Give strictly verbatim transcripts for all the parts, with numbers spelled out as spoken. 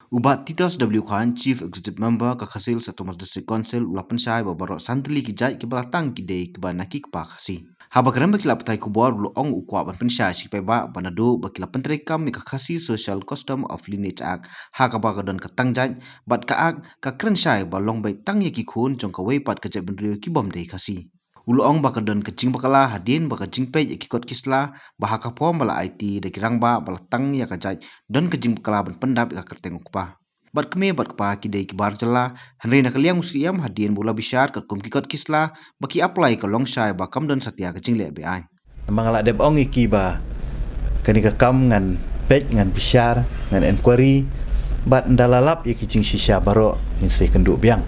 U Bah Titos W Khan, Chief Executive Member ka Khasi Hills Autonomous District Council, u la pynshai ba baroh san tylli ki jait kiba la tang ki dei kiba na ki kpa Khasi. Haba kren bad ki lad pathai khubor, u la ong u kwah ban pynshai sha ki paidbah ba naduh ba ki la pyntreikam ïa ka Khasi Social Custom of Lineage Act, ha kaba ka don ka tang jait, bad ka Act ka kren shai ba long beit tang ïa ki khun jong kawei pat ka jaitbynriew ki bym dei Khasi. U la ong ba ka don ka jingbakla hadien ba ka jingpeit ïa ki kot ki sla, ba ha ka form ba la aiti da ki rangbah ba la tang ïa ka jait, don ka jingbakla ban pyndap ïa ka kyrteng u kpa. Bad kmie bad kpa ki dei ki bar jylla, hynrei na ka liang u C M hadien ba u la bishar katkum ki kot ki sla ba ki apply, ka long shai ba kam don satia ka jingleh be-aiñ. Namar nga la dep ong ïa ki ba kane ka kam ngan peit, ngan bishar, ngan enquiry, bad ynda la lap ïa ki jingshisha baroh ngin sa ïakynduh biang.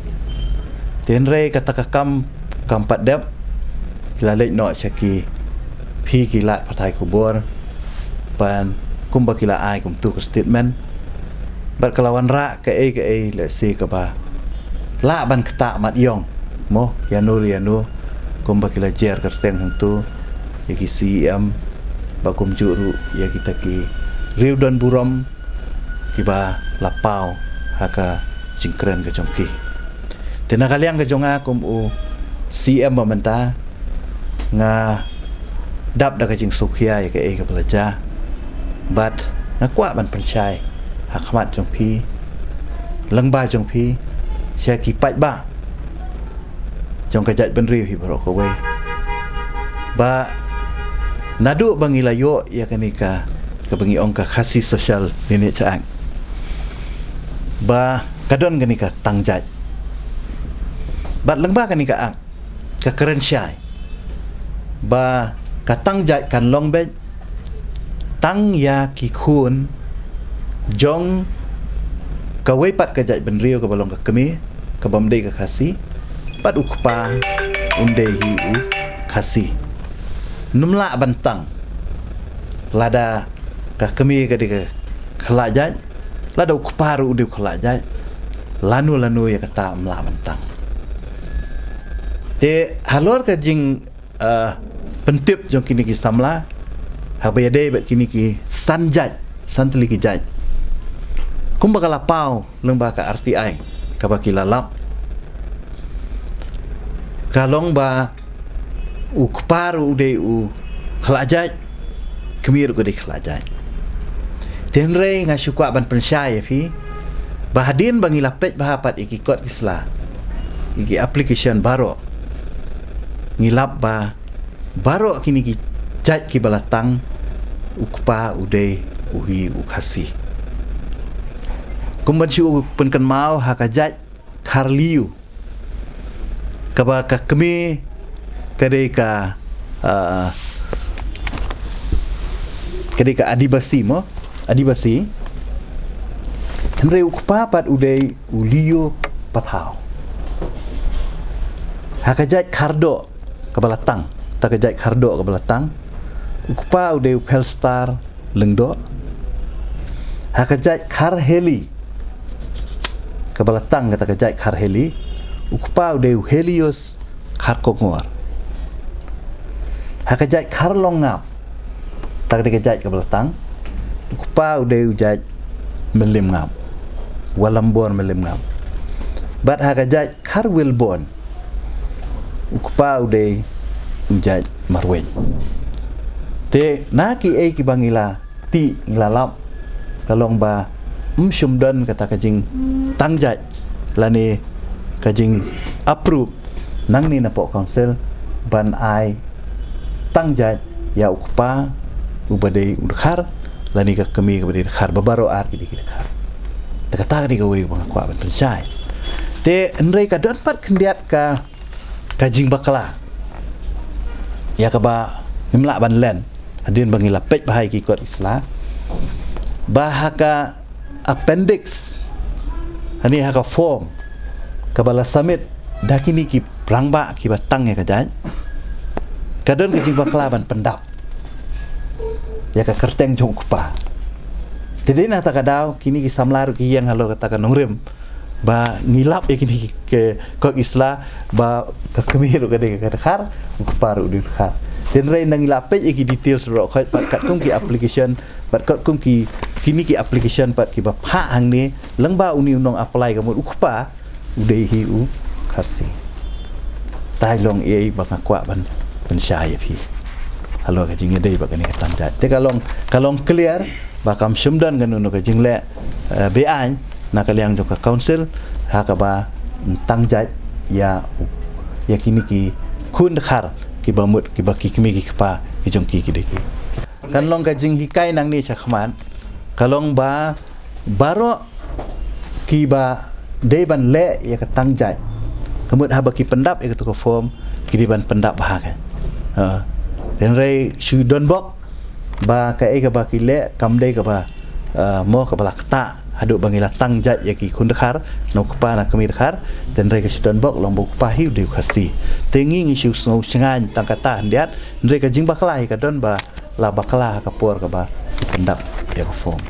Te hynrei kata ka kam kam pat dep, ki la leit noh sha ki, phi ki lad pathai khubor, ban kumba ki la ai kumtu ka statement. Bad ka la wanrah kaei kaei lehse kaba lah ban ktah mat ïong, mo, ïano ïano, kumba ki la jer kyrteng hangtu ïa ki C E M, ba kumjuh ruh ïa kita ki riewdonburom kiba la paw ha ka jingkren ka jong ki. Te na ka liang ka jong nga kum u C M ba mynta, nga dap da ka jingsngewkhia ïa kaei kaba la jia. Bad nga kwah ban pynshai ha khmat jong phi, lyngba jong phi, sha ki paidbah jong ka jaitbynriew hi baroh kawei, ba naduh ba ngi la ïoh ïa kane ka, kaba ngi ong ka Khasi Social Lineage Act, ba ka don kane ka tang jait. Bad lyngba kane ka Act ka kren shai ba ka tang jait kan long beit tang ïa ki khun jong kawei pat ka jaitbynriew kaba long ka kmie, kaba ym dei ka Khasi, bad u kpa un dei hi u Khasi. Ym lah ban tang lada ka kmie ka dei ka khlad jait, lada u kpa ruh u dei u khlad jait, lano lano ïa kata ym lah ban tang. Te halor ka jing, eh, pyntip jong kine ki samla, haba ïadei bad kine ki san jait, san tylli ki jait, kumba ka la paw lyngba ka R T I kaba ki la lap, ka long ba u kpa ruh u dei u khlad jait, kmie ruh ka dei khlad jait. Te hynrei nga shu kwah ban pynshai ïa phi ba hadien ba ngi la peit bha pat ïa ki kot ki sla, ïa ki application baroh, ngi lap ba baroh kine ki jait kiba la tang, u kpa u dei u hi u Khasi. Kum ban shu pynkynmaw, ha ka jait Kharliu, kaba ka kmie ka dei ka, ah, ka dei ka Adibasi, mo, Adibasi. Hynrei u kpa pat u dei u Liu Pathaw. Ha ka jait Khardoh kaba la tang, ta ka jait Khardoh kaba la tang, u kpa u dei u Phelstar Lyngdoh. Ha ka jait Kharheli kaba la tang, kata ka jait Kharheli, u kpa u dei u Helios Kharkongor. Ha ka jait Kharlongngap, ta ka dei ka jait kaba la tang, u kpa u dei u jait Mylliem Ngap, Walambor Mylliem Ngap. Bad ha ka jait Kharwilbon, u kpa u dei u jait Marweiñ. Te na kiei kiba ngi la tih, ngi la lap, ka long ba ym shym don kata ka jingtang jait lane ka jing approve nangne napoh council ban ai tang jait ïa u kpa uba dei u dkhar lane ka kmie kaba dei dkhar, ba baroh ar ki dei ki dkhar. Te kata ka dei kawei ba nga kwah ban pynshai. Te hynrei ka don pat khyndiat ka, ka jingbakla ïa kaba ngim lah ban len hadien ba ngi la peit bha ïa ki kot ki sla, ba ha ka appendix, hane ha ka form kaba la submit da kine ki rangbah kiba tang ïa ka jait, ka don ka jingbakla ban pyndap ïa ka kyrteng jong u kpa. Te dei na kata ka daw kine ki samla ruh ki ïeng halor kata ka nongrim Ba ngi lap ïa kine ki, ki koit ki sla, ba ka kmie ruh ka dei ka dkhar, u kpa ruh u dei u dkhar. Hynrei na ngi la peit ïa ki details ruh, koit pat katkum ki application, pat katkum ki, kine ki application pat kiba phah hangne, lyngba une u nong apply ka mut u kpa, u dei hi u Khasi. Tai long ei ba nga kwah ban, ban shai ïa phi. Halor ka jingïadei bad kane ka tang jait. Te ka long, ka long clear, ba kam shym don kano kano ka jingleh, eh, be-aiñ, na ka liang jong ka council, ha kaba tang jait ïa, ïa kine ki khun dkhar, kiba mut, kiba ki kmie ki kpa, ki jong ki ki dei ki. Kan long ka jinghikai nangne shakhmat, ka long ba, baroh kiba dei ban leh ïa ka tang jait. Ka mut haba ki pyndap ïa kato ka form, ki dei ban pyndap bha ka. Ha. Hynrei shu don bok, ba kaei kaba ki leh, kam dei kaba, eh, mo kaba la ktah, haduh ba ngi la tang jait ïa ki khun dkhar, na u kpa na kmie dkhar, hynrei ka shu don bok, long ba u kpa hi u dei u Khasi. Te ngi ngi shu sngew shngaiñ tang kata khyndiat, hynrei ka jingbakla hi ka don ba, la bakla ha ka por kaba ki pyndap ïa ka form.